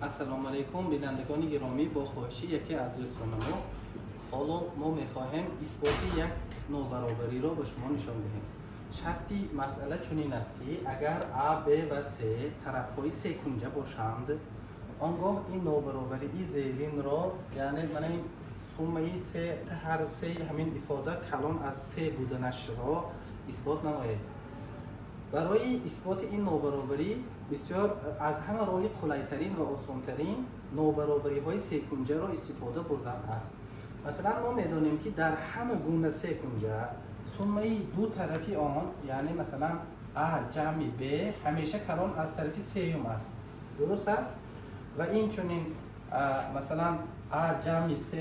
Ассалому алайкум, бинандагони гиромӣ. Бо хоҳиши яке аз дӯстони мо ҳоло мо мехоҳем исботи як нобаробариро ба шумо нишон диҳем. Шарти масъала чунин аст, ки агар а, б ва с тарафҳои секунҷа бошанд, он гоҳ ин нобаробарии зеринро, яъне мана ин суммаи се ҳар сеи ҳамин ифода калон аз се буданашро исбот намоед. Барои исботи ин нобаробарӣ бисёр аз ҳама роҳи қулайтарин ва осонтарин нобаробариҳои секунҷаро истифода бурдан аст. Масалан, мо медонем, ки дар ҳама гуна секунҷа суммаи ду тарафи он, яъне масалан а ҷамъи б, ҳамеша калон аз тарафи сеюм аст, дуруст аст? Ва инчунин, масалан, а ҷамъи с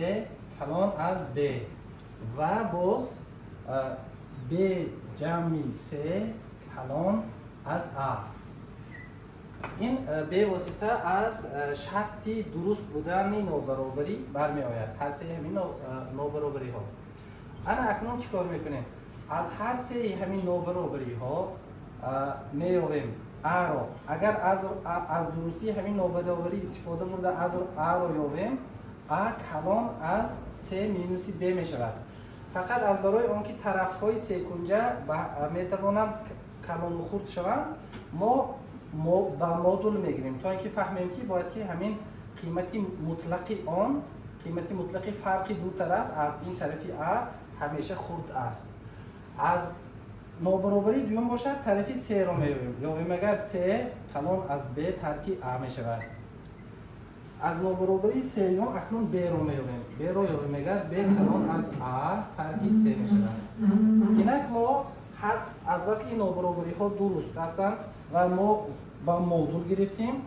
калон аз б ва боз б ҷамъи с калон аз а. Ин бевосита аз шарти дуруст будани нобаробарӣ бармеояд, ҳар сеи ҳамин нобаробариҳо. Ана акнун чӣ кор мекунем? Аз ҳар сеи ҳамин нобаробариҳо меёвем аро. Агар аз дурустии ҳамин нобаробарӣ истифода бурда аз аро ёвем, а калон аз с минуси б мешавад. Фақат аз барои он ки тарафҳои секунҷа метавонанд калону хурд шаванд, мо ба модул мегирем, то ин ки фаҳмем, ки бояд ки ҳамин қимати мутлақи он, қимати мутлақи фарқи ду тараф аз ин тарафи а ҳамеша хурд аст. Аз нобаробарии дуюм бошад, тарафи серо меёвем. Ёвем агар, с калон аз б тарки а мешавад. Аз нобаробарии сеюм акнун б-ро меёвем. Б-ро ёвем агар, б калон аз а тарки с мешавад. Инак мо азбаски ин нобаробариҳо дуруст ҳастанд ва мо ба модул гирифтем,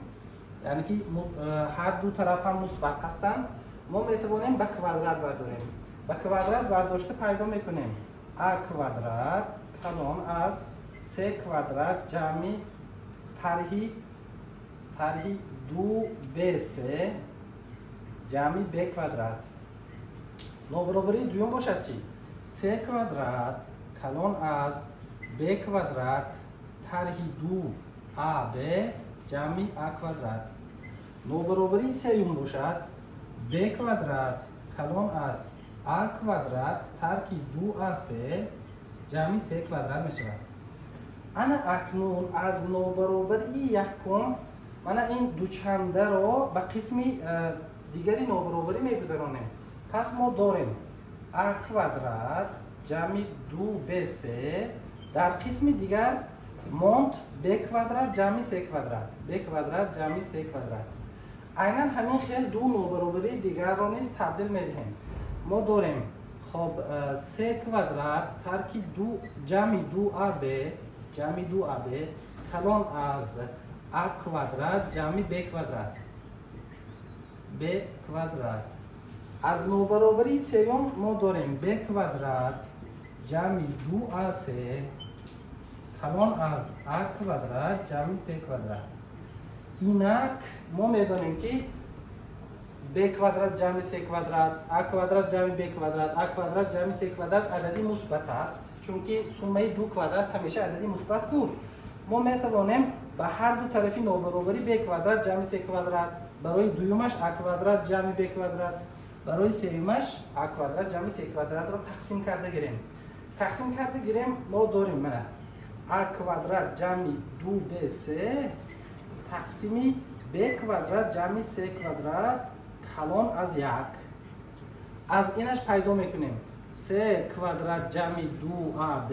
яъне ки ҳар ду тараф ҳам мусбат ҳастанд, мо метавонем ба квадрат бардорем. Ба квадрат бардошта пайдо мекунем: а квадрат калон аз с квадрат ҷамъи тарҳи ду бс ҷамъи б квадрат. Нобаробарии дуюм бошад чӣ? С квадрат калон аз б квадрат тарҳи ду аб ҷамъи а квадрат. Нобаробарии сеюм бошад, б квадрат калон аз а квадрат тарки ду ас ҷамъи с квадрат мешавад. Ана акнун аз нобаробарии якум мана ин дучандаро ба қисми дигари нобаробарӣ мегузаронем. Пас мо дорем а квадрат ҷамъи ду бс, дар қисми дигар монд б квадрат ҷамъи с квадрат, б квадрат ҷамъи с квадрат. Айнан ҳамин хел ду нобаробарии дигарро низ табдил медиҳем. Мо дорем, хоб, с квадрат тарки ду ҷамъи ду аб, ҷамъи ду аб калон аз а квадрат ҷамъи б квадрат, б квадрат. Аз нобаробарии сеюм мо дорем б квадрат ҷамъи ду ас калон аз а квадрат ҷамъи с квадрат. Инак мо медонем, ки б квадрат ҷамъи с квадрат, а квадрат ҷамъи б квадрат, а квадрат ҷамъи с квадрат адади мусбат аст, чунки суммаи ду квадрат ҳамеша адади мусбат ку. Мо метавонем ба ҳар ду тарафи нобаробарӣ б квадрат ҷамъи с квадрат, барои дуюмаш а квадрат ҷамъи б квадрат, барои сеюмаш а квадрат ҷамъи с квадратро тақсим карда гирем. Тақсим карда гирем, мо дорем мана а квадрат ҷамъи ду б с тақсими б квадрат ҷамъи с квадрат калон аз як. Аз инаш пайдо мекунем: с квадрат ҷамъи ду аб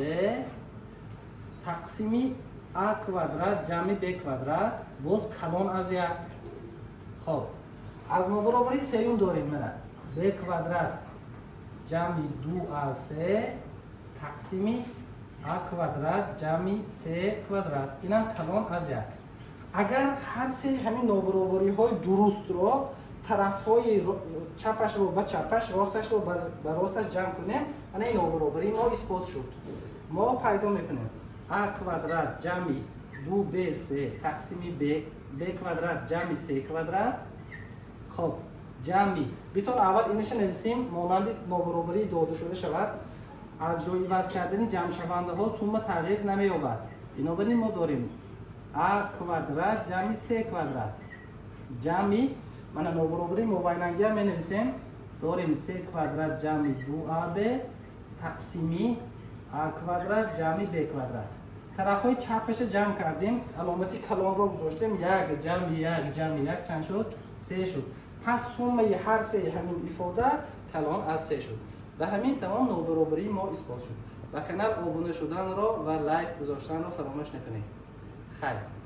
тақсими а квадрат ҷамъи б квадрат боз калон аз як. Хоб, аз нобаробарии сеюм дорем мана б квадрат ҷамъи ду ас тақсими а квадрат ҷамъи с квадрат, инам калон аз як. Агар ҳар се ҳамин нобаробариҳои дурустро тарафҳои чапашро ба чапаш, росташро ба росташ ҷамъ кунем, ана ин нобаробарии мо исбот шуд. Мо пайдо мекунем: а квадрат ҷамъи ду б с тақсими б квадрат ҷамъи с квадрат. Хоб, ҷамъи битон аввал инаша нависем, монанди нобаробарии додашуда шавад. Аз ҷои иваз кардани ҷамъшавандаҳо сумма тағйир намеёбад. Бинобар ин мо дорем а квадрат ҷамъи с квадрат. Ҷамъи, мана, нобаробарии мобайнангиам менависем. Дорем се квадрат ҷамъи 2аб тақсими а квадрат ҷамъи б квадрат. Тарафҳои чапаша ҷамъ кардем, аломати калонро гузоштем. Як ҷамъи як ҷамъи як чанд шуд? Се шуд. Пас суммаи ҳар сеи ҳамин ифода калон аз се шуд. Ба ҳамин тамом нобаробарии мо исбот шуд. Ба канал обуна шуданро ва лайк гузоштанро фаромӯш накунед. Хайр.